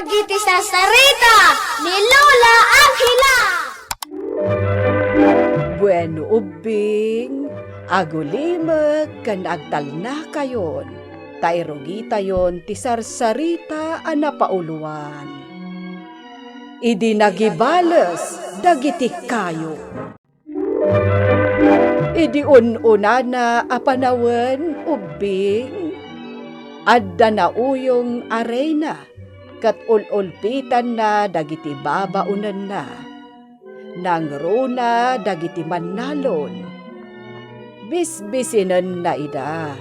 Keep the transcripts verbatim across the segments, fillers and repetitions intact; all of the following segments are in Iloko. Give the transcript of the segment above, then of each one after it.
Iti sarsarita ni Lola Angela. Bueno, ubbing, agulimek ken agtalnakayon, ta irugitayon ti sarsarita a napauluan. Idi nagibales dagiti kayo. Idi un-unana a panawen, ubbing, adda nauyong a reyna ket ul-ulpitanna dagiti babaonenna. Nangruna dagiti mannalon. Bisbisinenna ida,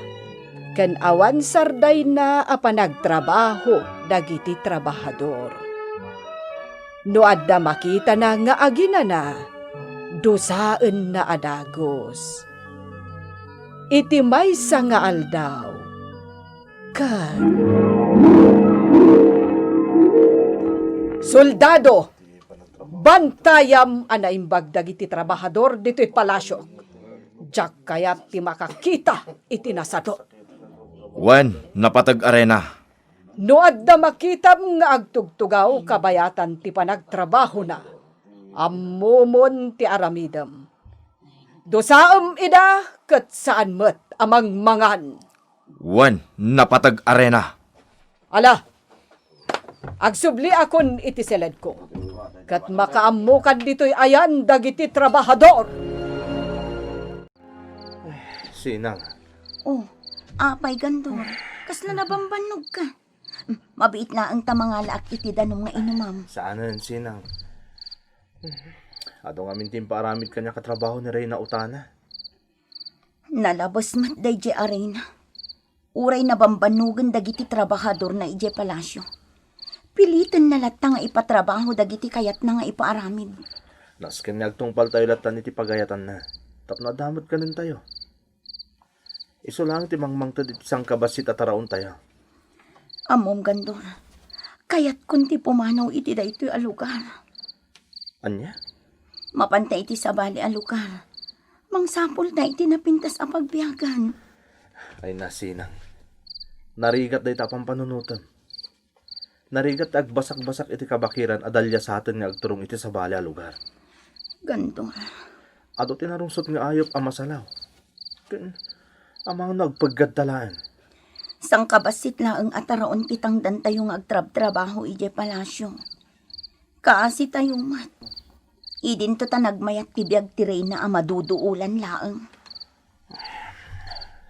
ken awan sardayna a panagtrabaho dagiti trabahador. No adda makitana nga aginana, dusaenna a dagus. Iti maysa nga aldaw, ken, "Soldado, bantayam a naimbag dagiti trabahador ditoy palasio. Diak kayat ti makakita iti nasato." Wen, napateg a reyna. No adda makitam nga agtugtugaw kabayatan ti panagtrabahona, ammomon ti aramidem. Dusaem ida ket saan met a mangmangan. Wen, napateg a reyna. Ala, agsubliakon iti seledko, ket makaammokan ditoy ayan dagiti trabahador. Sinang. Oh, apay, Gandor? Kasla nabambannogka? Hmm, mabiit laeng ta mangalaak iti danum nga inumam. Saanen, Sinang. Adu ngamin ti impaaramid kaniak a trabaho ni Reyna Utana. Nalabes met daydiay a reyna. Uray nabambannogen dagiti trabahadorna idiay palasio, pilitenna latta nga ipatrabaho dagiti kayatna nga ipaaramid. Nasken nga agtungpaltayo lattan iti pagayatanna tapno adda met kanentayo. Isu laeng ti mangmangted iti sangkabassit a taraontayo. Ammom, Gandor, kayatkon ti pumanaw iti daytoy a lugar. Ania? Mapanta iti sabali a lugar, mangsapulta iti napintas a pagbiagan. Ay, Sinang. Narigat dayta a pampanunotem. Narigat ti agbasakbasak iti kabakiran a daliasaten nga agturong iti sabali a lugar. Gandor. Adu ti narungsot nga ayup a masalaw. Ken, amangan no agpeggadta laeng. Sangkabassit laeng a taraon ti tangdantayo nga agtrabtrabaho idiay palasio. Kaasitayo met. Idinto ta nagmayat ti biag ti reyna a maduduolan laeng.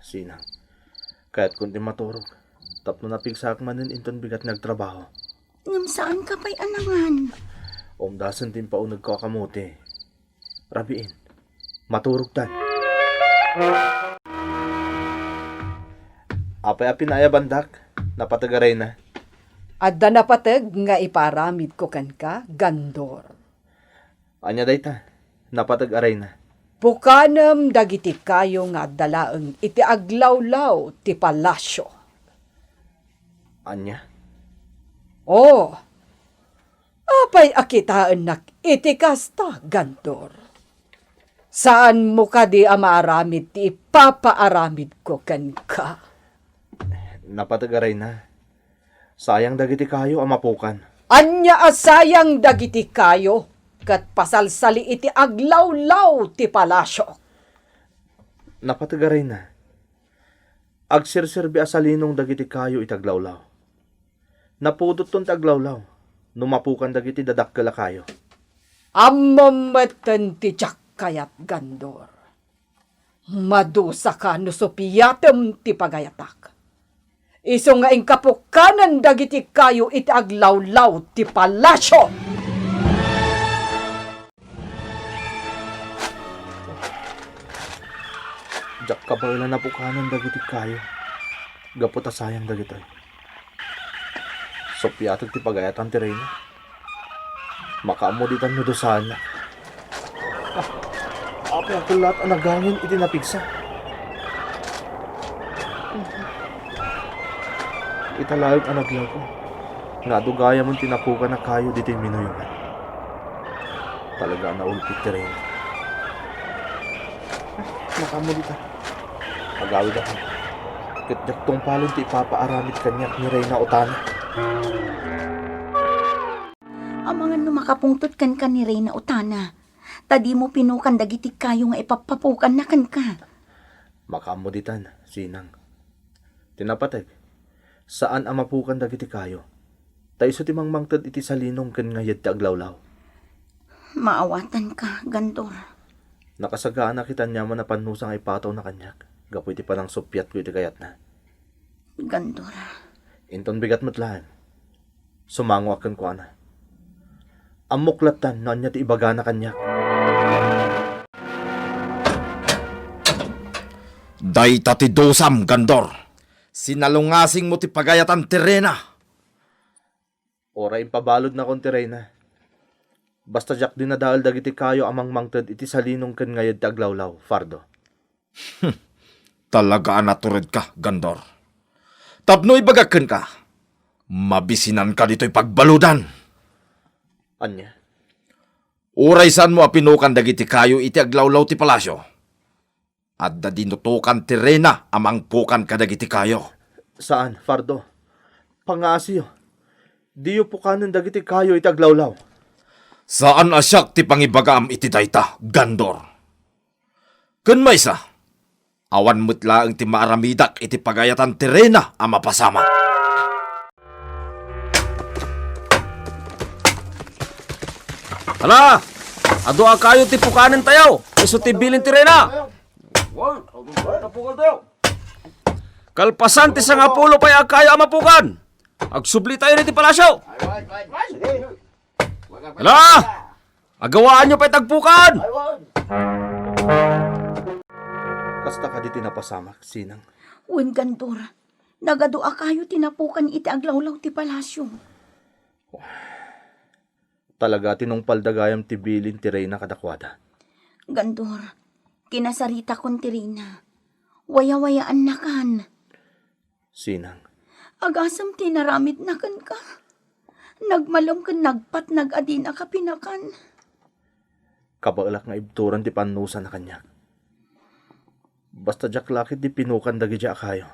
Sinang, kayatkon ti maturog tapno napigsaak manen inton bigat nga agtrabaho. Ngem saanka pay a nangan. Umdasen ti impaunegko a kamote. Rabiin, maturogtan. Apay a pinaayabandak, napateg a reyna? Adda napateg nga ipaaramidko kenka, Gandor. Ania dayta, napateg a reyna? Pukanem dagiti kayo nga adda laeng iti aglawlaw ti palasio. Ania? Oh, apay a kitaennak iti kasta, Gandor? Saanmo kadi a maaramid ti ipapaaramidko kenka? Napateg a reyna, sayang dagiti kayo a mapukan. Ania a sayang dagiti kayo ket pasalsali iti aglawlaw ti palasio? Napateg a reyna, agserserbi a salinong dagiti kayo iti aglawlaw. Napudotton ti aglawlaw no mapukan dagiti dadakkel a kayo. Ammom metten ti diak kayat, Gandor. Madusaka no supiatem ti pagayatak. Isu nga inka pukanen dagiti kayo iti aglawlaw ti palasio. Diak kabaelan a pukanen dagiti kayo gapu ta sayang dagitoy. Supiatek ti pagayatan ti reyna. Makaammo ditan no dusaennak. Ah, apay a kellat a nagangin iti napigsa. Ita laeng a nagyawko nga adu gayam ti napukan a kayo ditoy minuyongan. Talaga a naulpit ti reyna. Ah, makaammo dita. Agawidakon. Ket diak tungpalen ti ipapaaramid kaniak ni Reyna Utana. Amangan no makapungtot kenka ni Reyna Utana, ta dimo pinukan dagiti kayo nga ipappapukanna kenka. Makaammo ditan, Sinang. Ti napateg, saan a mapukan dagiti kayo. Ta isu ti mangmangted iti salinong ken ngayed ti aglawlaw. Maawatanka, Gandor. Nakasagaanak iti aniaman a pannusa nga ipatawna kaniak gapu iti panangsuppiatko iti kayatna. Gandor. Inton bigat met laeng, sumangoak kenkuana. Ammok lattan no ania ti ibagana kaniak. Dayta ti dusam, Gandor. Sinalungasingmo ti pagayatan ti Reyna. Uray impabaludnakon ti Reyna. Basta diak dinadael dagiti kayo a mangmangted iti salinong ken ngayed ti aglawlaw, Fardo. Talaga a naturedka, Gandor. Tapno ibagak kenka, mabisinanka ditoy pagbaludan. Ania? Uray saanmo a pinukan dagiti kayo iti aglawlaw ti palasio, adda dinutokan ti Reyna a mangpukan kadagiti kayo. Saan, Fardo. Pangaasiyo. Diyo pukanen dagiti kayo iti aglawlaw. Saan a siak ti pangibagam iti dayta, Gandor. Ken maysa, awan met laeng ti maaramidak iti pagayatan ti Reyna a mapasamak. Hala! Adu a kayo ti pukanentayo, isu ti bilin ti Reyna. Kalpasan ti sangapulo pay a kayo a mapukan, agsubli tayo iti palasyo. Hala! Agawaanyo pay ti agpukan! Kasta kadi ti napasamak, Sinang? Wen, Gandor. Nagadu a kayo ti napukan iti aglawlaw ti palasyo. Talaga ti nungpalda gayam ti bilin ti Reyna kadakuada. Gandor, kinasaritakon ti Reyna. Wayawayaannakan. Sinang. Agasem ti inaramidna kenka. Nagmalem ken nagpatnag a dinaka pinakan. Kabaelak nga ibturan ti pannusana kaniak. Basta diak la ketdi pinukan dagiti a kayo.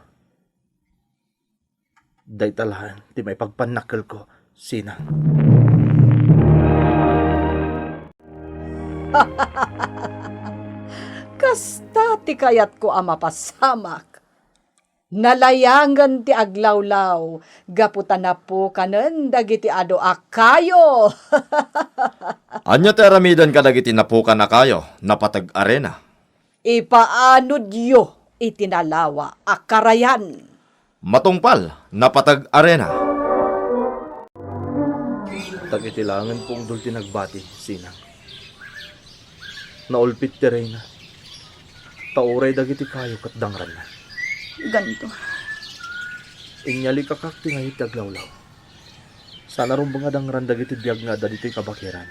Dayta laeng ti maipagpannakkelko, Sinang. Kasta ti kayatko a mapasamak. Nalayangen ti aglawlaw gapu ta napukanen dagiti adu a kayo. Ania ti aramiden kadagiti napukan a kayo, napateg a Reyna? Ipaanodyo iti nalawa a karayan. Matungpal, napateg a Reyna. Dagiti laengen pungdol ti nagbati, Sinang. Naulpit ti Reyna. Ta uray dagiti kayo ket dangranna. Gandor. Inyalikaak ti ngayet ti aglawlaw. Saan a rumbeng a dangran dagiti biag nga adda ditoy kabakiran.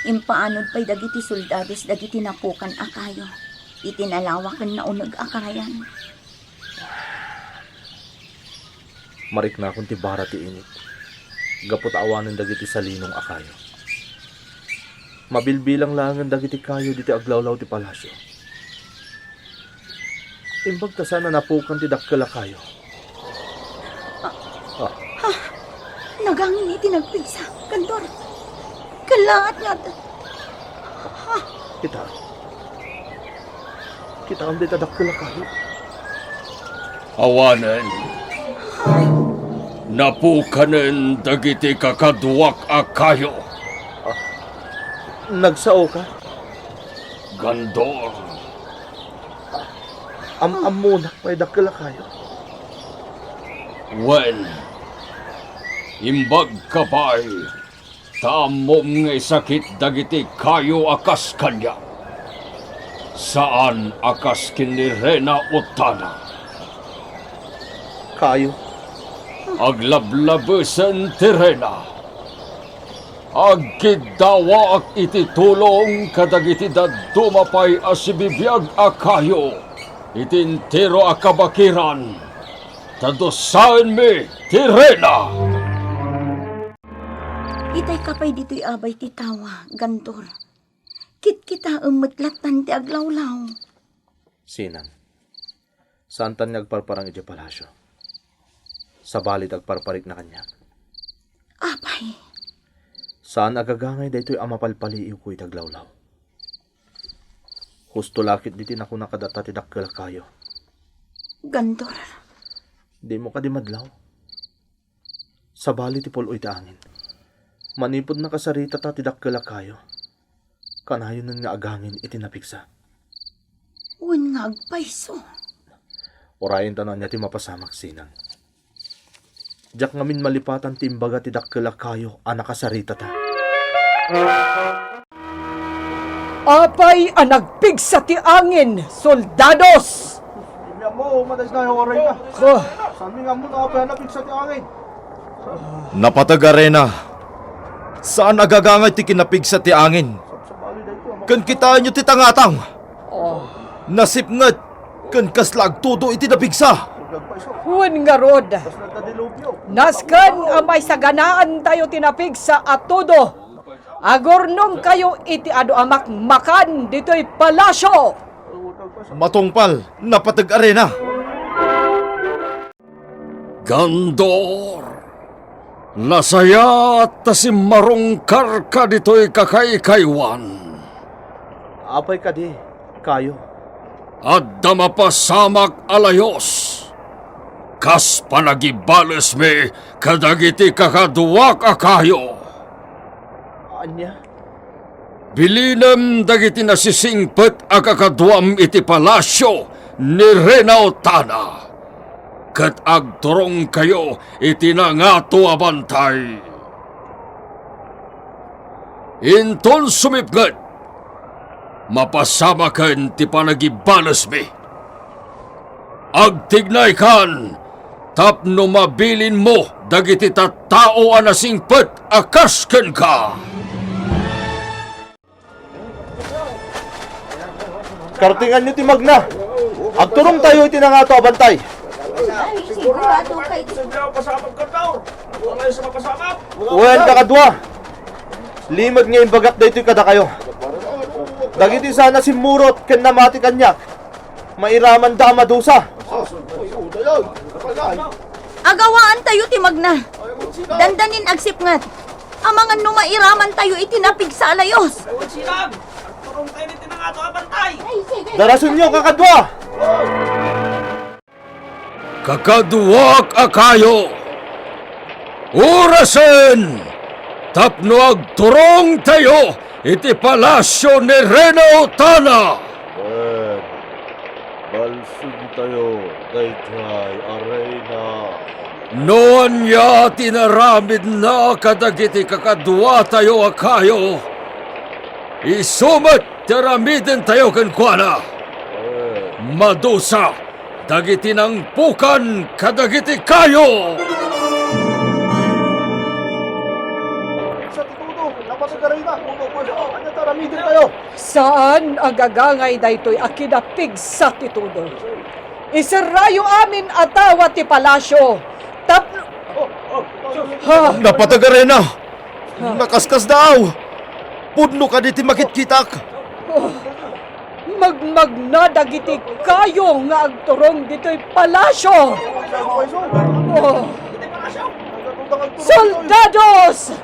Impaanod pay dagiti soldados dagiti napukan a kayo iti nalawa ken nauneg a karayan. Mariknakon ti bara ti init gapu ta awanen dagiti salinong a kayo. Mabilbilang laengen dagiti kayo ditoy aglawlaw ti palasyo. Imbag ta saan a napukan ti dakkel a kayo. Ah. Ah. Ha? Nagangin iti nagpigsa, Gandor. Kallaat nga ad-, ha? Kita. Kitaem dayta dakkel a kayo. Awanen. Napukanen dagiti kakaduak a kayo. Ah, nagsaoka? Gandor. Am-ammonak pay dakkel a kayo. Wen, imbagka pay, ta ammom nga isakit dagiti kayo a kas kaniak. Saan a kas ken ni Reyna Utana. Kayo? Aglablabesen ti Reyna. Agkiddawaak iti tulong kadagiti dadduma pay a sibibiag a kayo iti entero a kabakiran, ta dusaenmi ti Reyna. Itayka pay ditoy abay ti tawa, Gandor. Kitkitaem met lattan ti aglawlaw. Sinang, saantan nga agparparang idiay palasyo. Sabali ti agparparikna kaniak. Apay, Saan a gagangay daytoy a mapalpaliiwko iti aglawlaw. Husto la ket diti nakuna kadata ti dakkel a kayo. Gandor. Dimo kadi madlaw? Sabali ti pul-oy ti angin. Manipud nakasaritata ti dakkel a kayo, kanayonen nga agangin iti napigsa. Wen nga agpayso. Urayenta no ania ti mapasamak, Sinang. Diak ngamin malipatan ti imbaga ti dakkel a kayo a nakasaritata. Apay a nagpigsa ti angin, soldados? Ania mo, matay tayo, waray na. Oh. Saan mi nga mo na apay a napigsa ti angin? Napateg a reyna. Saan a gagangay ti kinapigsa ti angin. Ken kitaenyo ti tangatang. Oh. Nasipnget ken kasla agtudo iti napigsa. Wen ngarud, nasken a maisaganaantayo ti napigsa a tudo. Agurnongkayo iti adu a makmakan ditoy palasio. Matungpal, napateg a reyna. Gandor, nasayaat ta simmarungkarka ditoy kakaykaywan. Apay kadi, kayo? Adda mapasamak a layus, kas panagibalesmi kadagiti kakaduak a kayo. Ania? Bilinem dagiti nasisingpet a kakaduam iti palasio ni Reyna Otana, ket agturongkayo iti nangato a bantay. Inton sumipnget, mapasamaken ti panagibalesmi. Agtignaykan tapno mabilinmo dagiti tattao a nasingpet a kas kenka. Kartinganyo ti magna. Agturongtayo iti nangato a bantay. Ay, sigurado kay Wen, kakadua, limed nga imbagak daytoy kadakayo. Dagiti saan a simmurot ken namati kaniak, mairamanda a madusa. Agawaantayo ti magna. Dandanin agsipnget. Amangan no mairamantayo iti napigsa a layus. Darasenyo, kakadua! Kakaduak a kayo, orasen tapno agturongtayo iti palasio ni Reyna Otana. Wen, balsentayo daydiay a reyna. No ania ti inaramidna kadagiti kakaduatayo a kayo, isu met ti aramidentayo kenkuana. Madusa dagiti nangpukan kadagiti kayo. Sa tudo, napatay ka rin na. Ano ta, ramidin tayo? Saan a gagangay daytoy a kinapigsa ti tudo? Iserrayo amin a tawa ti palasio. Tap-, ha? Napateg a reyna. Nakaskasdaaw. Pudno kadi ti makitkitak. Oh, magmagna dagiti kayo nga agturong ditoy palasio. Oh. Soldados!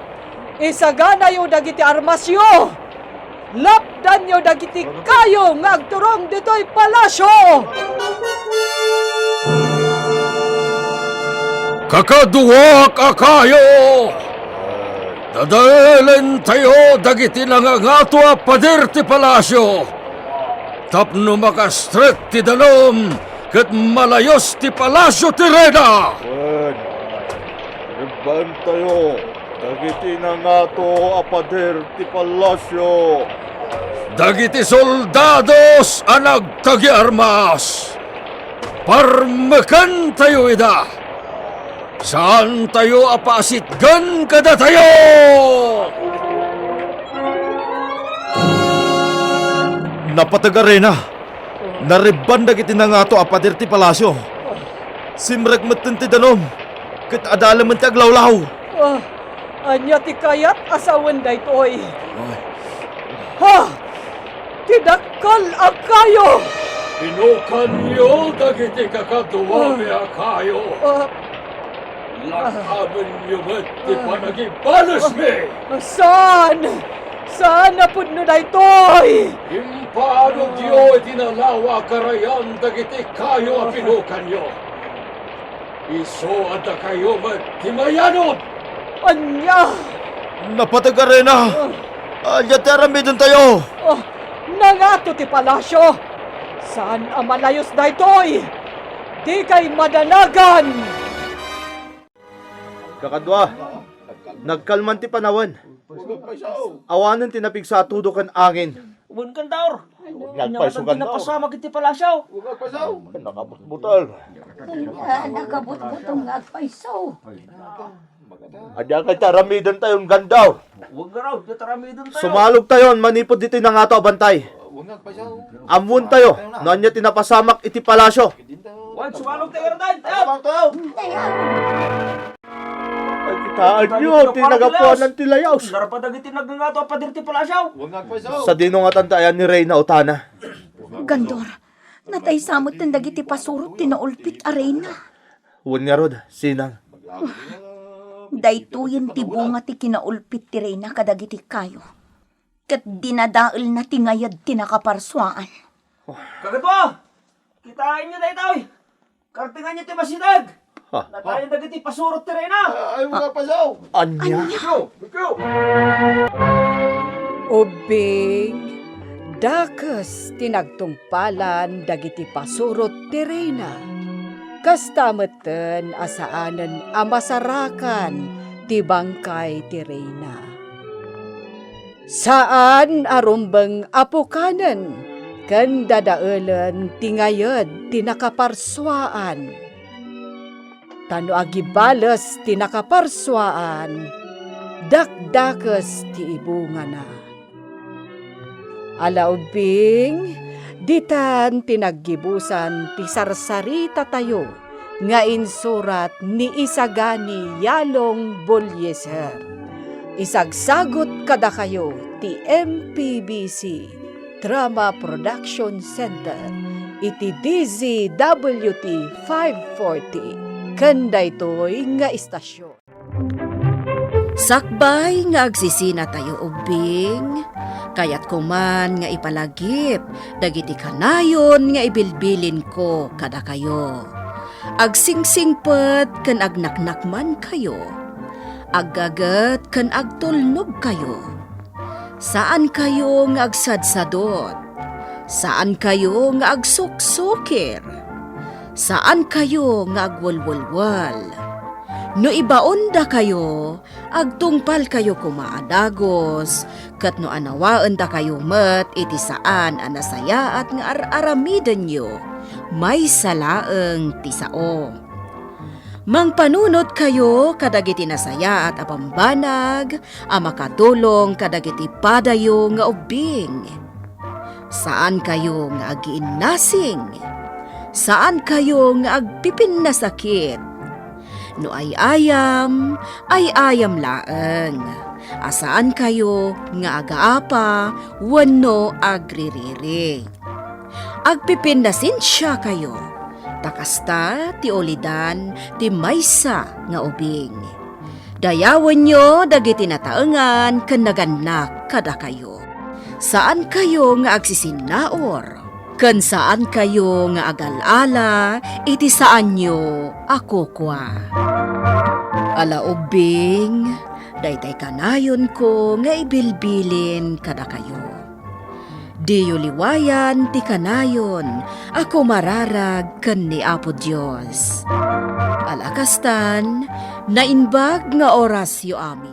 Isaganayo dagiti armasyo. Lapdanyo dagiti kayo nga agturong ditoy palasyo. Kakaduak a kayo, dadaelentayo dagiti nangangato a pader ti palasyo tapno makastrek ti danum ket malayus ti palasyo ti reyna. Wen, rebbaentayo dagiti nangato a pader ti palasyo. Dagiti soldados a nagtagiarmas, parmekentayo ida. Saantayo a paasitgen kadatayo! Napateg a reyna, narebban dagiti nangato a pader ti palasyo. Simrek metten ti danum, ket adalemen ti aglawlaw. Ah, ania ti kayat a sawen daytoy? Ay. Ha! Ti dakkel a kayo! Pinukanyo dagiti kakaduami a kayo. Ah. Lakamenyo met ti panagibalesmi! Saan! Saan a pudno daytoy! Impaanogyo iti nalawa a karayan dagiti kayo a pinukanyo. Isu a dakayo met ti mayanod! Ania? Napateg a reyna! Ania ti aramidentayo? Oh, nangato ti palasyo! Saan a malayus daytoy! Dikay madanagan! Kakadua, nagkalman ti panawen. Awanen ti napigsa a tudo ken angin. Wen, Gandor. Nagpayso, Gandor. Napasamak iti palasyo. Nakabutbutel. Ah, nakabutbutel nga agpayso. Ania kay ti aramidentayon, Gandor? Wen, Gandor, ti aramidentayo. Sumalogtayon manipud ditoy nangato a bantay. Ammoentayo no ania ti napasamak iti palasyo. Wen, sumalogtayo, Gandor. Ay, kitaenyo ti nagapuanan ti layus. Narpa dagiti nagngangato a pader ti palasyo. Sadino ngatan ti ayan ni Reyna Utana? Gandor, nataysa metten dagiti pasurot ti naulpit a reyna. Wen ngarud, Sinang. Daytoyen ti bunga ti kinaulpit ti reyna kadagiti kayo. Ket dinadaelna ti ngayed ti nakaparsuaan. Kakadua, kitaenyo daytoy. Kartenganyo ti masiteg. Ha? Natayen dagiti pasurot ti reyna. Ay, mga pasaw. Ania? Ubbing, dakes ti nagtungpalan dagiti pasurot ti reyna. Kasta metten a saanen a masarakan ti bangkay ti reyna. Saan a rumbeng a pukanen ken dadaelen ti ngayed ti nakaparsuaan. Ta no agibales ti nakaparsuaan, dakdakes ti ibungana. Ala ubbing, ditan ti naggibusan ti sarsaritatayo nga insurat ni Isagani Yalong Bolieser. Isagsagut kadakayo ti M P B C Drama Production Center iti D Z W T five forty ken daytoy nga istasyon. Sakbay nga agsisinatayo ubbing, kayatko man nga ipalagip dagiti kanayon nga ibilbilinko kadakayo. Agsingsingpet ken agnaknakmankayo. Aggaget ken agtulnogkayo. Saankayo nga agsadsadot. Saankayo nga agsuksukir. Saankayo nga agwelwelwel. No ibaondakayo, agtungpalkayo koma a dagus, ket no anawaendakayo met iti saan a nasayaat nga ar-aramidenyo, maysa laeng ti sao. Mangpanunotkayo kadagiti nasayaat a bambanag a makatulong kadagiti padayo nga ubbing. Saankayo nga agiinnasing. Saankayo nga agpipinnasakit. No ay-ayam, ay-ayam laeng. A saankayo nga agaapa wenno agririri. Agpipinnasensiakayo, ta kasta ti ulidan ti maysa nga ubing. Dayawenyo dagiti nataengan ken nagannak kadakayo. Saankayo nga agsisinnaur, ken saankayo nga agal-ala iti saanyo a kukua. Ala ubbing, daytay kanayonko nga ibilbilin kadakayo. Diyo liwayan ti kanayon a kumararag ken ni Apo Dios. Ala kastan, naimbag nga orasyo amin.